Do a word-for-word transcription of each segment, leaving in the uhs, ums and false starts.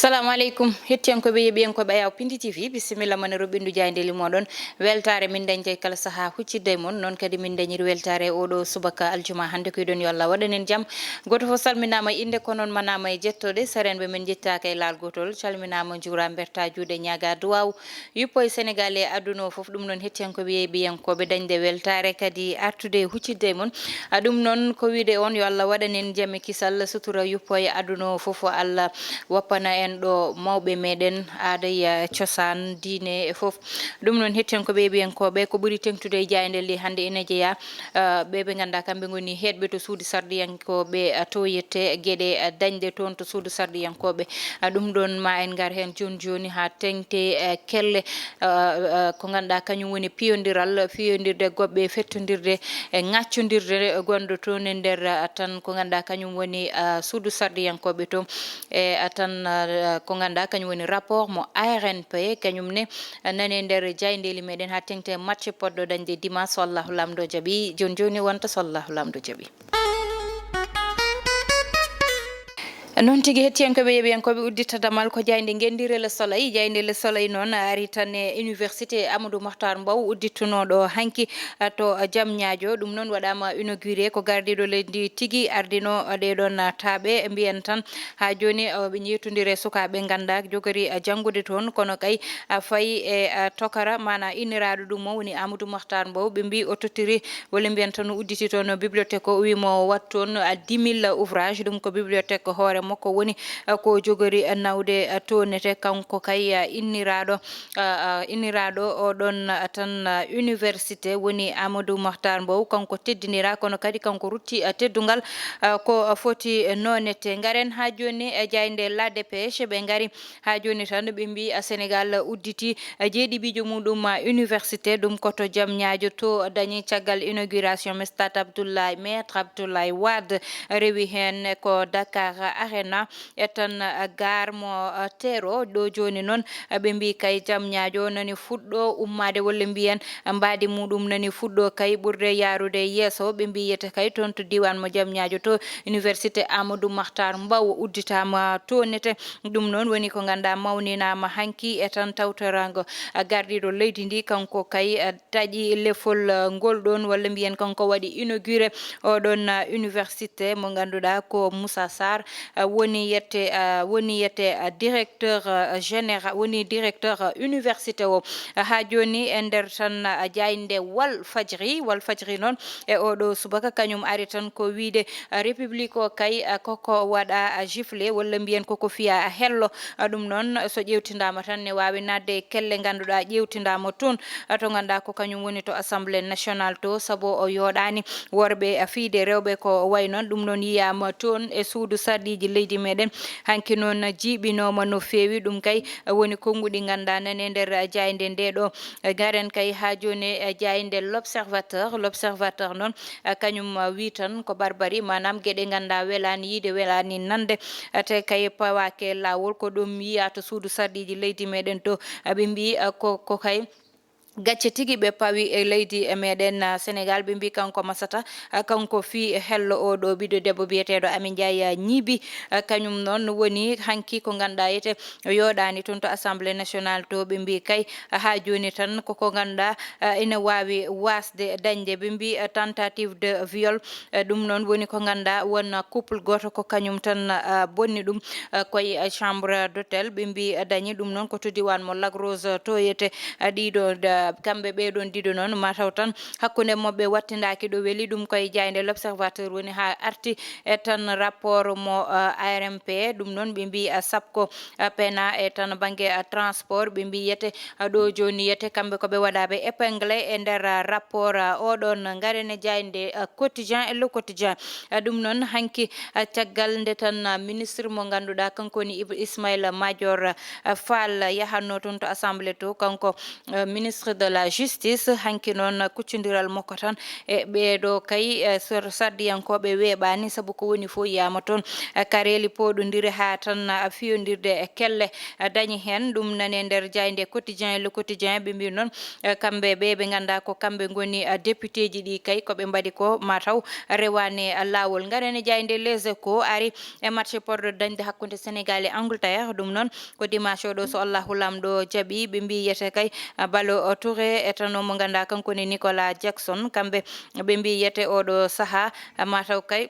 Salamu aleykum, hettiyankooɓe, yeeɓiyankooɓe Ayaw Pindi T V, bisimilla mon e roɓɓindu jaayndeeli mooɗon. Weltaare min dañde kala sahaa huccidde e mon, noon kadi min dañiri weltaare e oɗo subaka aljuma hannde. Ko yiɗon yo Allah waɗan en jam. Gooto fof salminaama innde, ko noon manaama e jettode. Sarenɓe men njettaaka e laal gootol, calminaama, njuura, mberta juuɗe, ñaaga duwaaw, yuppo e Senegal e aduna o fof. Ɗum noon hettiyankooɓe, yeeɓiyankooɓe, dañde weltaare kadi artude e huccidde e mon. A, ɗum noon ko wiide on yo Allah waɗan en jam e kisal, sutura, yuppo e aduna o fof. Allah wappana en ɗo mawɓe meɗen, aada e cosaan, diine e fof. Ɗum noon hettiyankooɓe, yeeɓiyankooɓe, ko ɓuri teŋtude e jaayndeeli hannde ene jeyaa, ah, ɓe ɓe ngannduɗaa kamɓe ngoni heedɓe to suudu sarɗiyankooɓe, ah, to yette geɗe, ah, dañɗe toon to suudu sarɗiyankooɓe. Ah, ɗum ɗoon ma en ngar heen jooni jooni haa teŋti, eh, kelle, ah, ah, ko ngannduɗaa kañum woni piyondiral, piyondirde goɓɓe, fettondirde e ŋaccondirde gonɗo toon e nder, ah, tan ko ngannduɗaa kañum woni, ah, suudu sarɗiyankooɓe to. E, ah, tan, ah, ko ngannduɗaa kañum woni rapport mo A R N P, kañum ne, ah, nani e nder jaayndeeli meɗen haa teŋti e match poɗɗo dañde dimanche, so Allahu Laamɗo jaɓi. Jooni jooni wonta so Allahu Laamɗo jaɓi. Noon tigi, hettiyankooɓe, yeeɓiyankooɓe, uddita damal ko jaaynde ngenndi Le Soleil. Jaaynde Le Soleil noon ari tan e université Amadou Mahtar Mbow udditunooɗo hanki, ah, to Diamniadio. Ɗum noon waɗaama inauguré ko gardiiɗo leydi tigi ardino ɗee ɗoon, ah, taaɓe. Mbiyen tan haa jooni, ah, ɓe njeewtondiri e sukaaɓe ngannduɗaa jogori, ah, janngude toon, kono kay, ah, fayi e, ah, tokara, maanaa inniraaɗo ɗum o woni Amadou Mahtar Mbow. Ɓe mbii o tottiri walla mbiyen tan o udditi toon bibliothèque o, o wii mo wat toon, ah, dix mille ouvrages. Ɗum ko bibliothèque hoore makko woni, ah, ko jogori, ah, nawde, ah, toon nete. Kanko kay, ah, inniraaɗo, ah, ah, inniraaɗo o ɗoon, ah, tan, ah, université woni Amadou Mahtar Mbow. Kanko teddiniraa, kono kadi kanko rutti, ah, teddungal, ah, ko, ah, foti, eh, noon nete. Ngaren haa jooni e jaaynde La Dépêche, ɓe ngari haa jooni tan, ɓe mbii, ah, Senegal udditi, ah, jeeɗiɓiijo muɗum, ah, université, ɗum ko to Diamniadio to dañi caggal inauguration Mestat Abdoulaye, Maître Abdoulaye Wade, rewi heen ko Dakar Arena, e tan, ah, gare mo, ah, teero. Ɗo jooni noon, ah, ɓe mbii kay Diamniadio nani fuɗɗo ummaade, walla mbiyen, ah, mbaadi muɗum nani fuɗɗo kay ɓurde yaarude yeeso. Ɓe mbii yete kay toon to diiwaan mo Diamniadio to université Amadou Mahtar Mbow udditaama to nete. Ɗum noon woni ko ngannduɗaa mawninaama hanki e tan tawtoraango, ah, gardiiɗo leydi ndi, kanko kay, ah, taƴi lefol, ah, ngol ɗoon, walla mbiyen kanko waɗi inauguré o ɗoon, ah, université mo ngannduɗaa ko Moussa Sarr, ah, woni yette, ah, woni yette, ah, directeur, ah, général, woni directeur, ah, université o. Ah, haa jooni e nder tan, ah, jaaynde Wal Fajri, Wal Fajri noon e oɗo subaka kañum ari tan ko wiide, ah, République o kay, ah, koko waɗa, ah, gifle walla mbiyen koko fiya, ah, hello. Ah, ɗum noon, so ƴeewtindaama tan, ne waawi naatde e kelle ngannduɗaa ƴeewtindaama toon, ah, to ngannduɗaa ko kañum woni to Assemblée nationale to, sabu o yooɗaani worɓe, ah, fiyde rewɓe ko wayi noon. Ɗum noon yiyaama toon e suudu sarɗiiji leydi meɗen. Hanki noon jiiɓinooma no feewi. Ɗum kay, ah, woni konnguɗi ngannduɗaa nani e nder, ah, jaaynde nde ɗo. Ah, ngaren kay haa jooni e jaaynde L'Observateur. L'Observateur noon, ah, kañum, ah, wii tan ko barbari, maanaam geɗe ngannduɗaa welaani yiide, welaani nande. Ah, te kay pawaake laawol, ko ɗum yiyaa to suudu sarɗiiji leydi meɗen to. Ah, ɓe mbii, ah, ko, ko kay gacce tigi ɓe pawi e leydi e meɗen, ah, Senegal. Ɓe mbii kanko Masata, ah, kanko fii hello o ɗo ɓiɗɗo debbo biyeteeɗo Ami Ndiaye, ah, ñiibi. Ah, kañum noon woni hanki ko ngannduɗaa yete yooɗaani toon to Assemblée nationale to. Ɓe mbii kay, ah, haa jooni tan koko ngannduɗaa, ah, ina waawi waasde dañde. Ɓe mbii, ah, tentative de viol. Eh, ɗum noon woni ko ngannduɗaa won couple gooto ko kañum tan, ah, bonni ɗum, ah, koye, ah, chambre d'hôtel. Ɓe mbii, ah, dañi ɗum noon ko to diiwaan mo Lac Rose, ah, to yete, ah, ɗiɗo, da-, kamɓe ɓee ɗoon ɗiɗo noon, mataw tan hakkunde maɓɓe wattindaaki ɗo weli. Ɗum koye jaaynde L'Observateur woni haa arti e tan rapport mo, ah, A R M P. Ɗum noon ɓe mbii, ah, sappo, ah, pena e tan bannge, ah, transport. Ɓe mbii yete, ah, ɗo jooni yete kamɓe ko ɓe waɗaaɓe épinglé e nder, ah, rapport, ah, oɗon. Ngaren e jaaynde, ah, Quotidien e Le Quotidien. Ah, ɗum noon hanki, ah, caggal nde tan, ah, ministre mo ngannduɗaa kanko woni Ib-, Ismaïla Madior, ah, Fall yahanno toon to Assemblée to, kanko, ah, ministre de la justice. Hanki noon kuccondiral makko tan e ɓeeɗo kay, eh, sor-, sardiyankooɓe weeɓaani, sabu ko woni fof yiyaama toon. Eh, kareeli pooɗondire haa tan, eh, fiyondirde e kelle, eh, dañi heen. Ɗum nani e nder jaaynde Quotidien, Le Quotidien, ɓe mbii noon, eh, kamɓe ɓe ɓe nganndaa ko kamɓe ngoni, eh, députéji ɗi kay, ko ɓe mbaɗi ko mataw rewaani, eh, laawol. Ngaren e jaaynde Les Échos ari e match porɗo dañde hakkunde Sénégal e Angleterre. Ɗum noon ko dimanche oɗo, so Allahu Laamɗo jaɓi, ɓe mbii yete kay, ah, Balo Touré e tan o mo nganndaa kanko ne Nicolas Jackson. Kamɓe ɓe mbii yete oɗo sahaa, ah, mataw kay,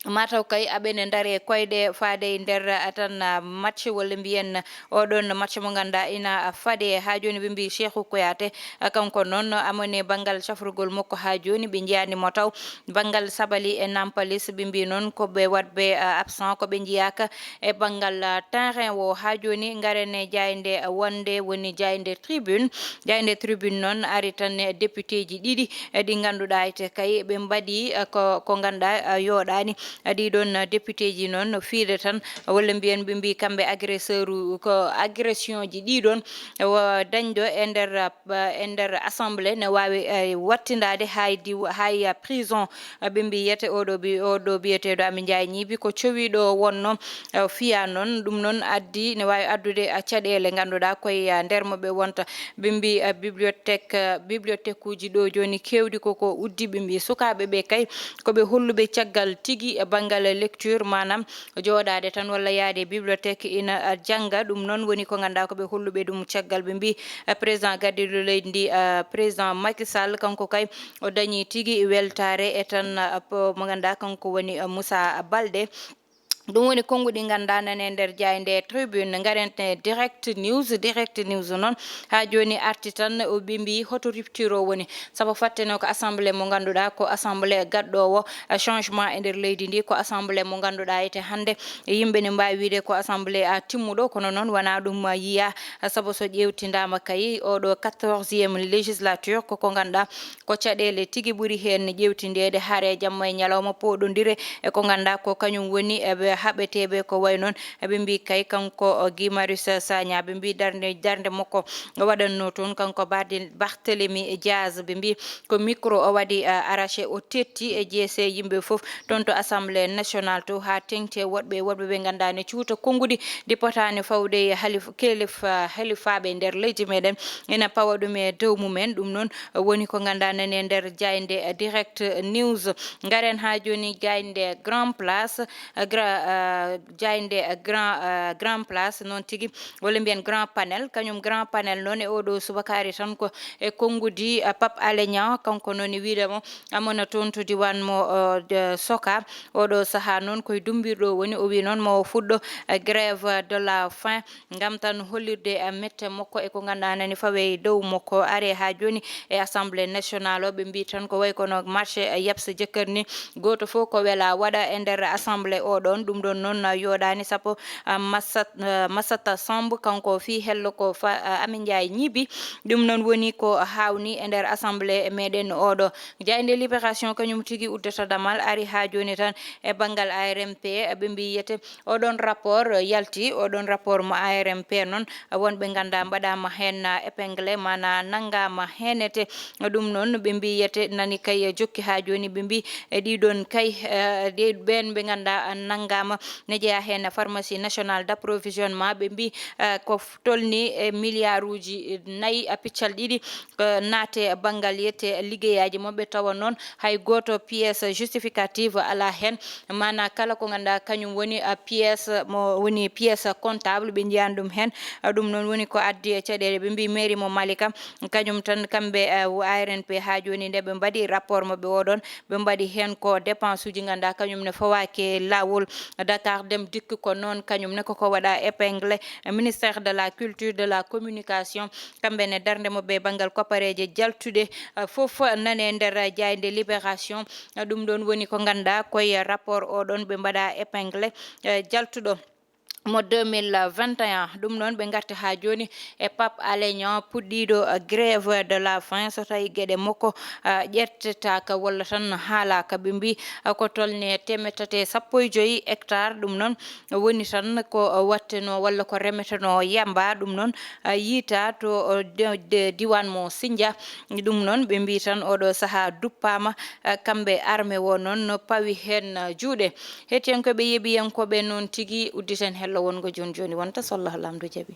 mataw kay aɓene ndare koyɗe faade e nder, ah, tan, ah, match walla mbiyen oɗon match mo nganndaa ina faade. Haa jooni ɓe mbii Cheikhou Kouyaté, ah, kanko noon amone banngal cafrugol makko haa jooni ɓe njiyaani mo taw. Banngal Sabali e Nampalis ɓe mbii noon ko ɓe waɗɓe, ah, absent, ko ɓe njiyaaka e banngal, ah, terrain o. Haa jooni ngaren e jaaynde, ah, wonde woni jaaynde Tribune. Jaaynde Tribune noon ari tan e députéji ɗiɗi, eh, ɗi ngannduɗaa ete kay ɓe mbaɗi, eh, ko, ko ngannduɗaa, eh, yooɗaani. Eh, ɗii ɗoon, eh, députéji noon no fiide tan, walla mbiyen ɓe mbii kamɓe agresseur u-, ko agression ji ɗii ɗoon, eh, wo dañɗo e nder, eh, e nder assemblée ne waawi, eh, wattindaade hay diw-, hay, eh, prison. Eh, ɓe mbii yete oɗo bi-, oɗo biyeteeɗo Amin Njaay Ñiibi ko cowiiɗo wonno, eh, fiya noon. Ɗum noon addi, ne waawi addude, eh, caɗeele ngannduɗaa koye, eh, nder mo ɓe wonta. Ɓe mbii, eh, bibliothèque, eh, bibliothèque uji ɗo jooni keewɗi ko ko uddi. Ɓe mbii sukaaɓe ɓe kay ko ɓe holluɓe caggal tigi e banngal lecture, maanaam jooɗaade tan walla yaade e bibliothèque ina, eh, jannga. Ɗum noon woni ko ngannduɗaa ko ɓe holluɓe ɗum caggal. Ɓe mbii, eh, président gardiiɗo leydi ndi, eh, président Macky Sall, kanko kay o dañii tigi weltaare e tan, eh, po-, mo ngannduɗaa kanko woni, eh, Moussa Baldé. Ɗum woni konnguɗi ngannduɗaa nane e nder jaaynde Tribune. Ngaren e Direct News. Direct News noon haa jooni arti tan, o ɓe mbii hoto rupture o woni. Sabu fatteno ko assemblée mo ngannduɗaa ko assemblée gaɗɗoowo, eh, changement e nder leydi ndi, ko assemblée mo ngannduɗaa ete hannde yimɓe ne mbaawi wiide ko assemblée, ah, timmuɗo, kono noon wonaa ɗum, ah, yiyaa, ah, sabu so ƴeewtindaama kay oɗo quatorzième législature ko ko ngannduɗaa ko caɗeele tigi ɓuri heen ƴeewtindeede. Hare jamma e ñalawma pooɗondire e ko ngannduɗaa ko kañum woni, eh, ɓe haɓeteeɓe ko wayi noon, eh, ɓe mbii kay kanko, o, Guy Marius Sagna, ɓe mbii darnde, darnde makko o waɗatnoo toon kanko Bardi-, Barthélemy Diaz, ɓe mbii ko micro o waɗi, eh, arraché, o tetti e jeese yimɓe fof toon to Assemblée nationale to haa teŋti e woɗɓe, woɗɓe ɓe ngannduɗaa ne cuuta konnguɗi ɗi potaani fawde e halif-, kelif-, halifaaɓe e nder leydi meɗen, ina pawa ɗum e dow mumen. Ɗum noon woni ko ngannduɗaa nani e nder jaaynde Direct News. Ngaren haa jooni jaaynde Grand Place, eh, gra-, eh, jaaynde Grand, eh, Grand Place noon tigi, walla mbiyen Grand Panel. Kañum Grand Panel noon e oɗo subakaari tan ko e konnguɗi, eh, Pape Alé Niang, kanko noon e wiyde mo amana toon to diiwaan mo, eh, de Soka. Oɗo sahaa noon koye dummbirɗo o woni, o wii noon mo fuɗɗo, eh, grève de la faim, ngam tan hollirde, eh, mette makko e ko ngannduɗaa nani fawe e dow makko. Are haa jooni e Assemblée nationale o, ɓe mbii tan ko wayi kono marché, eh, Yaps Jëkkër ni, gooto fof ko wela waɗa e nder Assemblée o ɗoon. Ɗum ɗoon noon, eh, yooɗaani sabu, eh, Massat-, eh, Massata Samb, kanko fii hello ko fa-, eh, Amin Njaay Ñiibi. Ɗum noon woni ko haawni e nder Assemblée meɗen o ɗo. Jaaynde Libération kañum tigi uddata damal ari haa jooni tan e banngal A R M P, ɓe mbii yete oɗon rapport yalti, oɗon rapport mo A R M P noon, wonɓe nganndaa mbaɗaama heen épingle, maanaa nanngaama heenete. Ɗum noon ɓe mbii yete nani kay jokki haa jooni, ɓe mbii e ɗii ɗoon kay, eh, ɗe ɓeen ɓe nganndaa nanngaama ne jeyaa heen pharmacie nationale d'approvisionnement, ɓe mbii, eh, ko f-, tolni e milliarduuji nayi, eh, piccal ɗiɗi, eh, naate banngal yette liggeyaaji maɓɓe, tawa noon hay gooto pièce justificative alaa heen. Maanaa kala ko ngannduɗaa kañum woni, eh, pièce mo woni pièce comptable, ɓe njiyaani ɗum heen. Eh, ɗum noon woni ko addi e caɗeele. Ɓe mbii mairie mo Malika, kañum tan kamɓe, eh, A R M P haa jooni nde ɓe mbaɗi rapport maɓɓe o ɗoon, ɓe mbaɗi heen ko dépense uji ngannduɗaa kañum ne fawaaki e laawol. Dakar Dem Dikk ko noon, kañum ne koko waɗa épingle. Ministère de la Culture, de la Communication, kamɓe ne darnde maɓɓe e banngal koppareeje jaltuɗe, eh, fof nane nder jaaynde Libération. Eh, ɗum ɗoon woni ko ngannduɗaa koye rapport o ɗoon ɓe mbaɗa épingle, eh, jaltuɗo. mo deux mille vingt et un. Ɗum noon, ɓe ngarti haa jooni e Pape Alé Niang, puɗɗiiɗo, uh, grève de la faim, so tawi geɗe makko, uh, ƴettetaaka walla tan haalaaka. Ɓe mbi, uh, ko tolni e teemedde tati e sappo e joyi hectare, ɗum noon woni tan ko, uh, watteno walla ko remeteno yamba, ɗum noon, uh, yiita to, uh, de, de, diwan mo Sindia. Ɗum noon, ɓe mbi tan oɗo sahaa duppaama, uh, kamɓe armée o noon no pawi heen, uh, juuɗe. Hettiyankooɓe, yeeɓiyankooɓe, noon tigi udditen hello wongo jooni jooni wonta, so Allah Laamɗo jaɓi.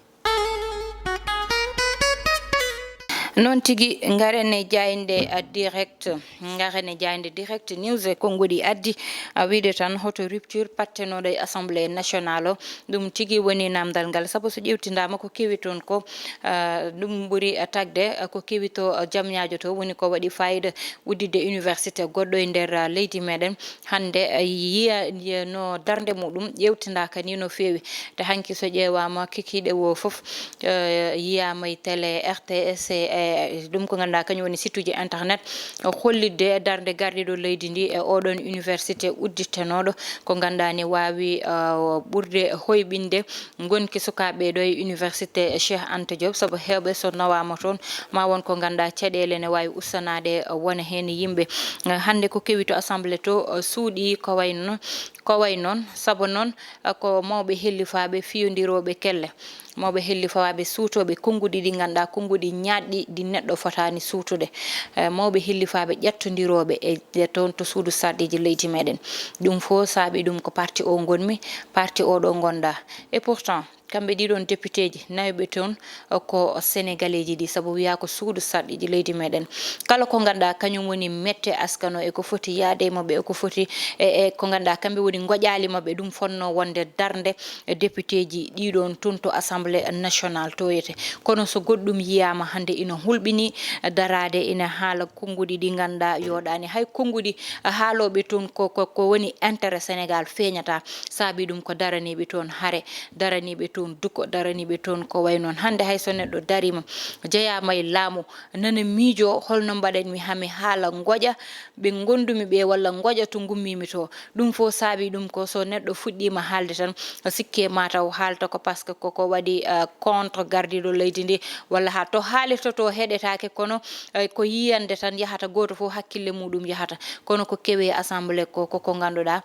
Noon tigi, ngaren e jaaynde, a, direct, ngaren e jaaynde direct news e konnguɗi addi, a, wiide tan hoto rupture pattenooɗo e Assemblée nationale o. Ɗum tigi woni naamndal ngal, sabu so ƴeewtindaama ko kewi toon ko, a, ɗum ɓuri, a, tagde, a, ko kewi to, a, Jamñaajo to, woni ko waɗi fayida udditde université goɗɗo e nder, a, leydi meɗen. Hannde, eh, yiya, yiya no darnde muɗum ƴeewtindaaka ni no feewi. Te hanki so ƴeewaama kikiiɗe wo fof, eh, yiyaama e télé, R T S, e, e ɗum ko ngannduɗaa kañum woni site uji internet, o hollitde darnde gardiiɗo leydi ndi e oɗon université udditanooɗo, ko ngannduɗaa ne waawi, eh, ɓurde hoyɓinde ngonki sukaaɓe ɗo e Université Cheikh Anta Diop, sabu heewɓe so nawaama toon, ma won ko ngannduɗaa caɗeele ne waawi ustanaade, wona heen yimɓe. Hannde ko kewi to Assemblée to, suuɗii ko wayi noon, ko wayi noon, sabu noon, ko mawɓe hellifaaɓe fiyondirooɓe kelle, mawɓe hellifaaɓe suutooɓe konnguɗi ɗi ngannduɗaa, konnguɗi ñaaɗɗi ɗi neɗɗo fotaani suutude. Eh, mawɓe hellifaaɓe ƴettondirooɓe e, e toon to suudu sarɗiiji leydi meɗen. Ɗum fof saabi ɗum ko parti o ngonmi, parti o ɗo ngonɗaa. Et pourtant, kamɓe ɗiɗon députéji, nayo ɓe toon, eh, ko Sénégaleeji ɗi, sabu wiyaa ko suudu sarɗiiji leydi meɗen. Kala ko ngannduɗaa kañum woni mette askano e ko foti yaade e maɓɓe, e ko foti, e, e ko ngannduɗaa kamɓe woni ngoƴaali maɓɓe, ɗum fotnoo wonde darnde e députéji ɗiɗon toon to Assemblée nationale toyete. Kono so goɗɗum yiyaama hannde ina hulɓini daraade, ina haala konnguɗi ɗi ngannduɗaa yooɗaani. Hay konnguɗi haalooɓe toon ko, ko, ko woni intérêt Sénégal feeñataa. Saabi ɗum ko daraniiɓe toon hare, daraniiɓe toon duko, daraniiɓe toon ko wayi noon. Hannde hay so neɗɗo dariima, jeyaama e laamu, nana miijoo holno mbaɗatmi haa mi haala ngoƴa ɓe ngonndumi ɓe walla ngoƴa to ngummiimi to. Ɗum fof saabi ɗum ko so neɗɗo fuɗɗiima haalde tan, sikke ma taw haalta ko parce que koko waɗi, eh, contre gardiiɗo leydi ndi, walla haa to haalirta to heɗetaake, kono, eh, ko yiyande tan yahata, gooto fof hakkille muɗum yahata. Kono ko kewi e Assemblée ko, ko, ko ngannduɗaa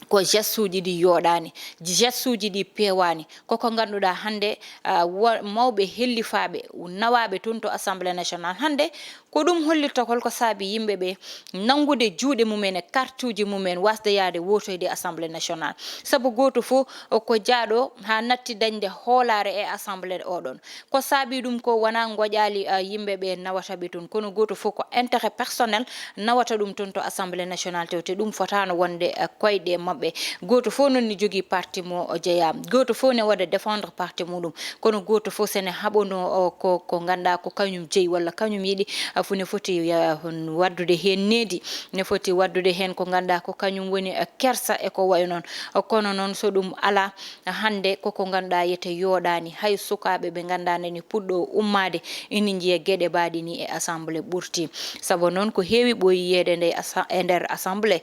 ko gestuuji ɗi yooɗaani, gestuuji ɗi peewaani. Koko ngannduɗaa hannde, ah, wo-, mawɓe hellifaaɓe nawaaɓe toon to Assemblée nationale hannde, ko ɗum hollitta hol ko saabi yimɓe ɓe nanngude juuɗe mumen e kartuuji mumen, wasde yahde wootoyde Assemblée nationale. Sabu gooto fof ko jaaɗo haa natti dañde hoolaare e Assemblée oɗon. Ko saabi ɗum ko wonaa ngoƴaali, ah, yimɓe ɓe nawata ɓe toon, kono gooto fof ko intérêt personnel nawata ɗum toon to Assemblée nationale, tewte ɗum fotaano wonde, ah, koyɗe maɓɓe. Gooto fof noon ne jogii parti mo o jeyaa, gooto fof ne waɗa défendre parti muɗum, kono gooto fof sene haɓono o ko, ko ngannduɗaa ko kañum jeyi walla kañum yiɗi, ah, fof ne foti, ah, hon waɗdude heen needi, ne foti waɗdude heen ko ngannduɗaa ko kañum woni, ah, kersa e ko wayi noon. Ah, kono noon so ɗum alaa, hannde koko ngannduɗaa yete yooɗaani, hay sukaaɓe ɓe ngannduɗaa nani puɗɗo ummaade, ina njiya geɗe mbaɗi ni e Assemblée ɓurti. Sabu noon ko heewi ɓooyi yiyeede nde asa-, e nder Assemblée,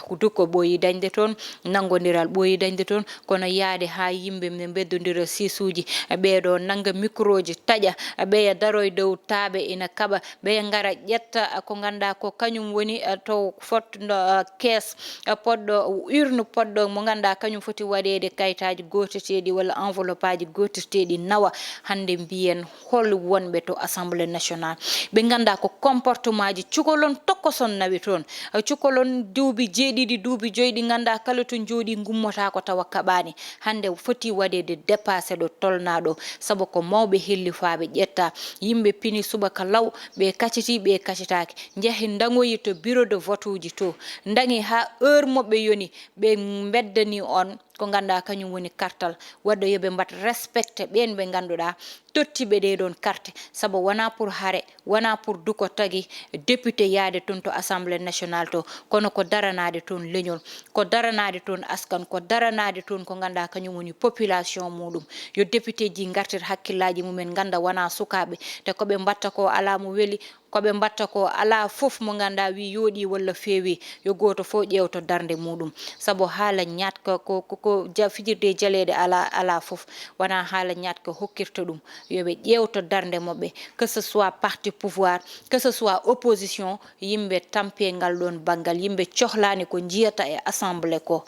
ko duko ɓooyi dañde toon, nanngondiral ɓooyi dañde toon, kono yahde haa yimɓe ɓe mbeddondira siisuuji, ɓeeɗo nannga microji taƴa, ɓeya daroy dow taaɓe ina kaɓa, ɓe ngara ƴetta ko ngannduɗaa ko kañum woni, eh, to fotno, eh, kees, eh, poɗɗo, urne poɗɗo mo ngannduɗaa kañum foti waɗeede kayitaaji gootirteeɗi walla enveloppe aji gootirteeɗi nawa. Hannde mbiyen hol wonɓe to Assemblée nationale ɓe ngannduɗaa ko comportement ji cukalon tokkoson nawi toon. Eh, cukalon duuɓi jeeɗiɗi, duuɓi joyi ɗi ngannduɗaa kala to njooɗii ngummotaako tawa kaɓaani. Hannde foti waɗeede dépassé ɗo tolnaa ɗo, sabu ko mawɓe hellifaaɓe ƴetta, yimɓe pini subaka law, ɓe kaciti, ɓe kacitaaki, njehi ndaŋoyi to bureau de vote uji to, ndaŋi haa heure mo ɓe yoni, ɓe mbeddani on ko ngannduɗaa kañum woni kartal, wadde yo ɓe mbaɗ respecté ɓeen ɓe ngannduɗaa tottiiɓe ɗee ɗoon carte, sabu wonaa pour hare, wonaa pour duko tagi député yahde toon to Assemblée nationale to, kono ko daranaade toon leñol, ko daranaade toon askan, ko daranaade toon ko ngannduɗaa kañum woni population muɗum. Yo député ji ngartir hakkillaaji mumen, ngannda wonaa sukaaɓe, te ko ɓe mbaɗta ko alaa mo weli, Ko ɓe mbatta ko alaa fof mo ngannduɗaa wi yooɗi walla feewi, yo gooto fof ƴeewto darnde muɗum. Sabu haala ñaatka ko, ko, ko ja-, fijirde e jaleeɗe alaa, alaa fof. Wonaa haala ñaatka hokkirta ɗum. Yo ɓe ƴeewto darnde maɓɓe, que ce soit parti pouvoir, que ce soit opposition, yimɓe tampi e ngal ɗoon banngal, yimɓe cohlaani ko njiyata e assemblée ko.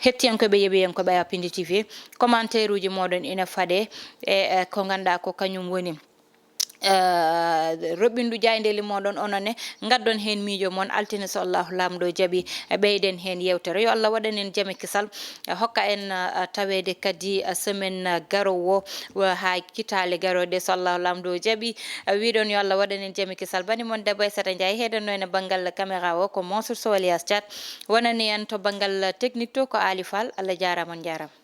Hettiyankooɓe, yeɓiyankooɓe Awa Pindi T V, commentaire uji mooɗon ina faɗe e, e ko ngannduɗaa ko kañum woni, eh, roɓɓindu jaayndeeli mooɗon onon ne, ngaddon heen miijo mon altine so Allahu Laamɗo jaɓi, eh, ɓeyden heen yeewtere. Yo Allah waɗan en jam e kisal, eh, hokka en, eh, taweede kadi, eh, semaine, eh, garoowo, wa-, haa kitaale garooɗe so Allahu Laamɗo jaɓi. Eh, wiɗon yo Allah waɗan en jam e kisal. Bani mon debbo Aissata Ndiaye heedanno en e banngal caméra o ko Mansour Sow alias Thiat. Wonani en to banngal technique to ko Ali Fall. Allah jaaraama, on njaaraama.